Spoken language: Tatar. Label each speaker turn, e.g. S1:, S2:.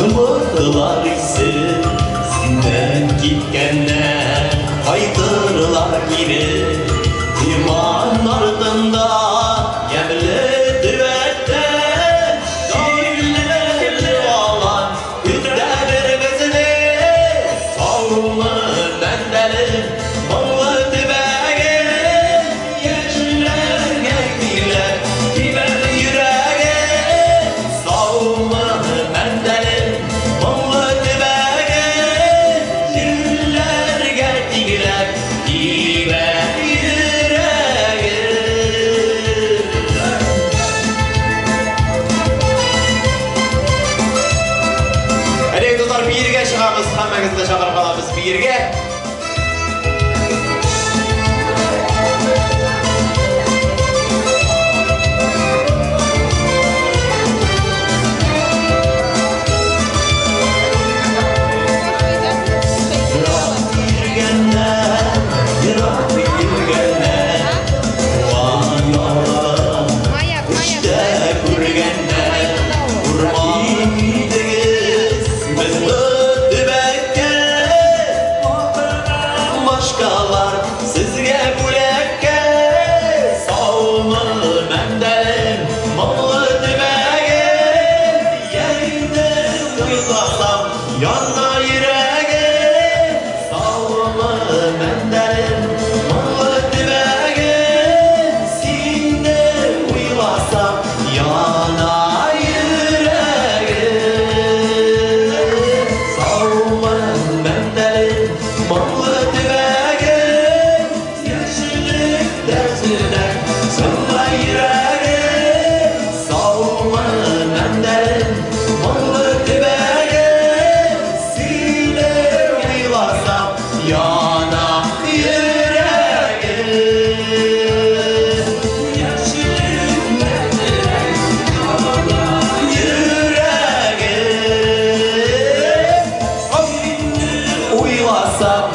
S1: Онытылар исе, синнән киткәннәр кайтырлар кире. Иман артында ямьле төбәктә җилле алан көтәдер безне. Саумы, Мәндәлем, моңлы төбәгем, яшьләргә тиләп тибәр йөрәгем. Саумы, Мәндәлем, моңлы төбәгем, җилләргә тигләп тибәр йөрәгем.
S2: Әлеге дуслар, биергә чыгабыз, һәммәгезне чакырып калабыз биергә.
S1: Ерак йөргәннәр, ерак йөргәннәр, туган ягын төштә күргәннәр. Урман идегез безне төбәккә, Машкалар сезгә бүләккә. Саумы, Мәндәлем, моңлы төбәгем, Яйны уйласам, яна йөрәгем. Саумы, Мәндәлем, моңлы төбәгем, Сине уйласам, яна йөрәгем. Саумы, Мәндәлем, моңлы төбәгем, Яшьлек дәртенә сыңла йөрәгем. Саумы, Мәндәлем, моңлы төбәгем, Сине уйласам, яна йөрәгем. Яшьлек дәртенә йөрәгем. Уйласам,